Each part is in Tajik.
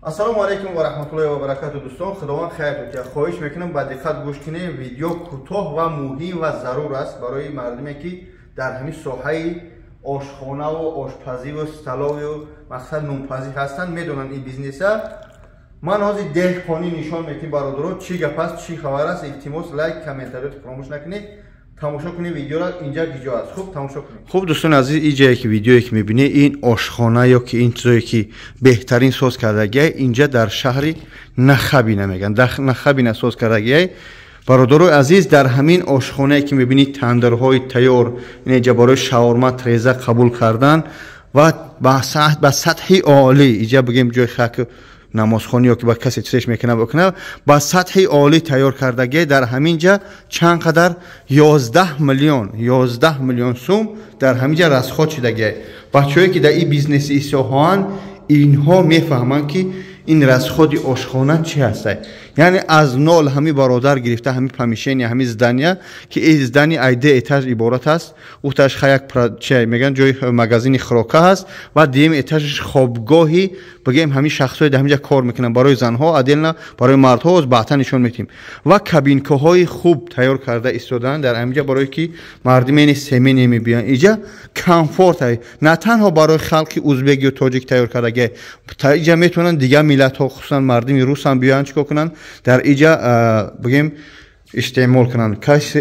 Ассалому алайкум ва раҳматуллоҳи ва баракату, дӯстон. Худованд хайр кунад. Хоҳиш мекунам, ба диққат гӯш кунед. Видео кӯтоҳ ва муҳим ва зарур аст барои мардуме, ки дар ҳамин соҳаи ошхонаву ошпазиву столовую, мақсад, нунпазӣ ҳастанд, медонанд ин бизнеса. Ман ҳозир деҳқонӣ нишон медиҳем, бародаро, чӣ гап аст, чӣ хабар аст. Илтимос, лайк, комментариёт фаромӯш накунед, тамошо кунед видеоро. Инҷа гиҷо аст, хуб тамошо кунед. Хуб, дӯстони азиз, иҷае ки видеое ки мебинед, ин ошхона ё ки ин чизое ки беҳтарин соз кардагиай, инҷа дар шаҳри Нахабина мегӯянд, дар Нахабина соз кардагиай. Бародарои азиз, дар ҳамин ошхонае ки мебинед, тандирҳои тайёр инҷа барои шаурма, треза қабул кардан ва ба сатҳи олӣ. Иҷа бигем, ҷои хак намозхонӣ ё ки ба касе чизеш мекунад, бикунад, ба сатҳи олӣ тайёр кардагӣ. Дар ҳамин ҷа чанд қадар, 11 миллион, 11 миллион сум дар ҳамин ҷа расход шудагӣ. Бачаҳое ки дар ин бизнеси исоҳоанд, инҳо мефаҳманд, ки ин расходи ошхона чӣ ҳаста. Яъне аз нол ҳами бародар гирифта ҳами помещение, ҳами здания, ки ин здание ай ду этаж иборат аст. Уташ хаяк чи мегӯянд, ҷои магазини хӯрока ҳаст ва дуюм этажаш хобгоҳи, бигӯем, ҳамин шахсҳое дар ҳаминҷа кор мекунанд. Барои занҳо отдельно, барои мардҳо баъдтар нишон медиҳем. Ва кабинкаҳои хуб тайёр карда истодаанд дар ҳаминҷа, барое ки мардумени семейный мебиёянд, иҷа комфорт на танҳо барои халқи узбек ё тоҷик тайёр кардаги, иҷа метавонанд дигар миллатҳо, хусусан мардуми рус ҳам биёянд, чикор кунанд, дар иҷа, бигем, истеъмол кунанд.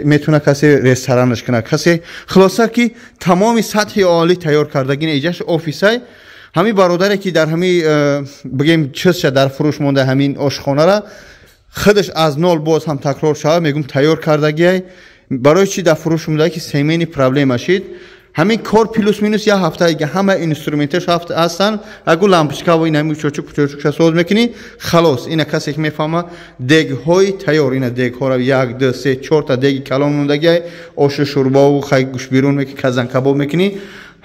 Метавона касе ресторанаш кунад, касе. Хулоса, ки тамоми сатҳи олӣ тайёр кардагин. Иҷаш офисай ҳамин бародаре, ки дар ҳами, бигем, чизша дар фурӯш монда, ҳамин ошхонара худаш аз нол, боз ҳам такрор шава мегум, тайёр кардагиай. Барои чи дар фурӯш монда? Ки семейный проблема шид ҳамин кор. Плюс минус як ҳафтаига ҳама инструменташ ҳастанд. Агу лампочкаво ин ҳами чочук чочукша соз мекунӣ, халос. Ина касе ки мефаҳма, дегҳои тайёр, ина дегҳоро, як, ду, се, чорта деги калон мондагиай, ошу шурбову хай гӯшбирун мекунӣ, казанкабоб мекунӣ.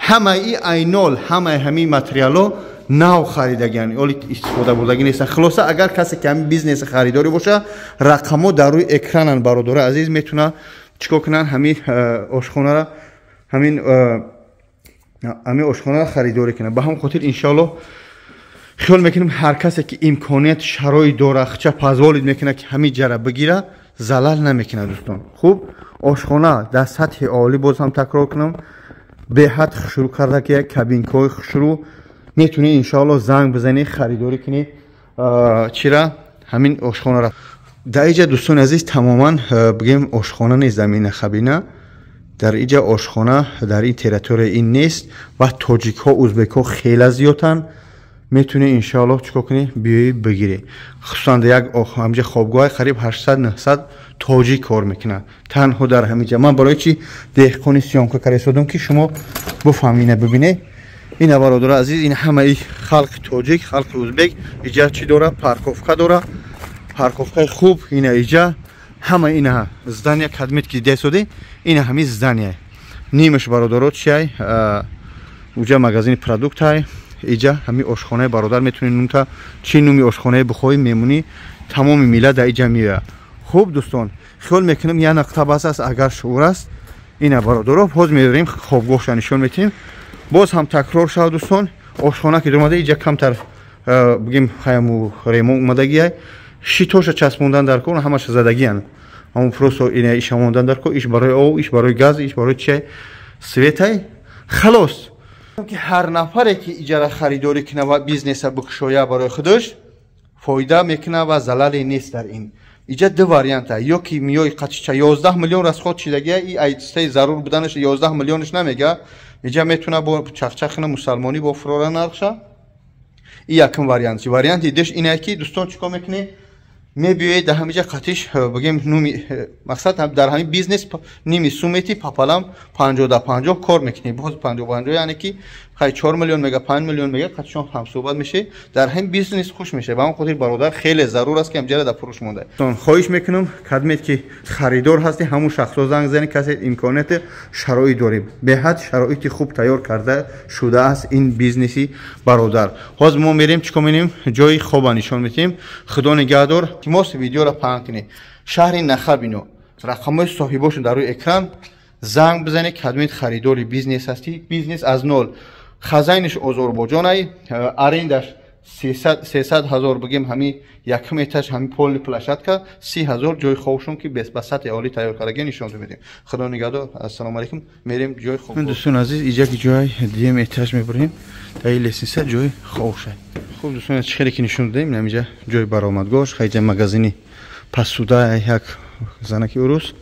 Ҳамаи айнол, ҳамаи ҳамин материало нав харидагиан, оли истифода бурдагӣ нестан. Хулоса, агар касе ки ҳамин бизнеси харидорӣ боша, рақамҳо дар рӯи экрананд. Бародари азиз, метавона чикор кунанд, ҳамин ошхонара, ҳамин ошхонара харидорӣ кунад. Ба ҳамн хотир, иншоаллоҳ, хиёл мекунем, ҳар касе ки имконият, шароит дора, хча позволить мекунад, ки ҳамин ҷара бигира, залал намекунад. Дӯстон, хуб, ошхона дар сатҳи олӣ, боз ҳам такрор кунам, беҳад хушрӯ карда, ки кабинкаҳои хушрӯ. Метавонед, иншоаллоҳ, занг бизанед, харидорӣ кунед. Чира ҳамин ошхонара дар иҷа, дӯстони азиз, тамоман, бигем, ошхона нест замина Нахабина. Дар иҷа ошхона дар ин территория ин нест ва тоҷикҳо, узбекҳо хеле зиёданд. Метавонед, иншоаллоҳ, чикор кунед, биёед, бигиред. Хусусан як ҳамҷа хобгоҳи қариб 800-900 тоҷик кор мекунад танҳо дар ҳамиҷа. Ман барои чи деҳқони съёмка карда истодам, ки шумо буфаҳм. Ина бибинед, ина, бародари азиз, ин ҳамаи халқи тоҷик, халқи узбек. Иҷа чӣ дора? Парковка дора, парковкаи хуб. Ина иҷа ҳама ина здания кадмет ки дидасоде, ина ҳами здания нимаш, бародаро, чиай, уҷа магазини продуктай, иҷа ҳами ошхонаи бародар. Метавонед нунта чӣ нуми ошхонаи бихоҳӣ, мемонӣ, тамоми миллат дар иҷа меояд. Хуб, дӯстон, хиёл мекунам, як нуқта бас аст, агар шуур аст. Ина, бародаро, ҳоз меорем, хобгоҳша нишон метиҳем. Боз ҳам такрор шавад, дӯстон, ошхона ки дуромада, иҷа камтар, бигем, хаяму ремо омадагиай, щитоша часпондан дар кор, ҳамаша задагиян, ҳамон просто ина иша мондан дар кор, иш барои об, иш барои газ, иш барои чай, светай, халос. Ки ҳар нафаре ки иҷара харидорӣ кунад ва бизнеса бикушоя, барои худаш фоида мекунад ва залале нест дар ин. Иҷа ду варианта: ё ки миёи қачича 11 миллион расход шидагия, и айстаи зарур буданаш 11 миллионаш намега, иҷа метавона бо чахчах куна, мусалмонӣ бо фурора нархша. И якум вариант. Варианти деш ине ки, дӯстон, чӣ кор мекунед? Мебиёед, дар ҳамиҷа қатиш, бигем, нуми мақсад, дар ҳамин бизнес ними сумети пополам, 50 да 50 кор мекунед. Боз 50-50, яъне ки хай 4 миллион мега, 5 миллион мега, қатишон ҳамсӯҳбат мешед, дар ҳамин бизнес хуш мешавед. Ба ҳамон хотир, бародар, хеле зарур аст, ки ҳамҷара дар фурӯш монда. Хоҳиш мекунам, кадмет ки харидор ҳастӣ, ҳамун шахсо занг занед, касе имконияти, шароит дорем. Беҳад шароити хуб тайёр карда шудааст ин бизнеси бародар. Ҳозир мо мерем, чӣ кор менем, ҷои хоба нишон медиҳем. Худо нигаҳдор. Илтимос, видеоро паҳн кунед. Шаҳри Нахабино, рақамҳои соҳибошон дар рӯи экран, занг бизанед, кадмет харидори бизнес ҳастӣ. Бизнес аз нол, хазайниш Озорбоҷонай, арендаш 300 ҳазор бигем, ҳами якум этаж, ҳами полный площадка, 30 ҳазор ҷои хобшон, ки ба сатҳи олӣ тайёр кардаги, нишон медиҳем. Худо нигаҳдор, ассалому алайкум. Мерем ҷои хоб. Дӯстони азиз, иҷа ки ҷои дуюм этаж мебурем, дар ин лестница ҷои хобшай. Хуб, дӯстони, чӣ хеле ки нишон додем, инамиҷа ҷои баромадгоҳш, хайҷа магазини посуда, як занаки урус.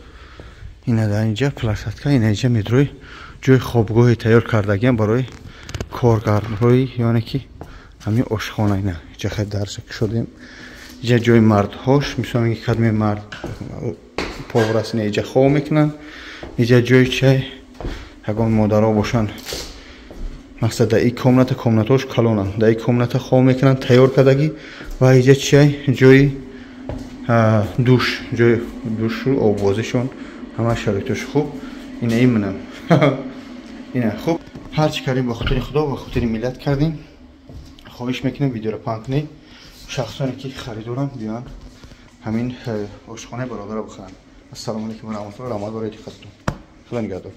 Ина дар инҷа площадка, ина инҷа метрои ҷои хобгоҳи тайёр кардагиам барои коргарҳои, ёне ки ҳамин ошхона. Ина иҷа хай дарша кушодем, иҷа ҷои мардҳош, мисол ки кадме мард повар аст, ина иҷа хоб мекунанд. Иҷа ҷои чай, ягон модаро бошанд, мақсад, дар ин комната, комнатаҳош калонанд, дар ин комната хоб мекунанд, тайёр кардагӣ. Ва иҷа чай, ҷои душ, ҷои душу оббозишон, ҳама шароитош хуб. Ина ин манам, ина. Хуб, ҳарчи кардем, ба хотири Худо, ба хотири миллат кардем. Хоҳиш мекунем, видеоро паҳн кунед, шахсоне ки харидоранд, биёянд, ҳамин ошхонаи бародарро бихаранд. Ассалому алайкум ва раҳматуллоҳ. Раҳмат барои диққататон, Худо нигаҳдор.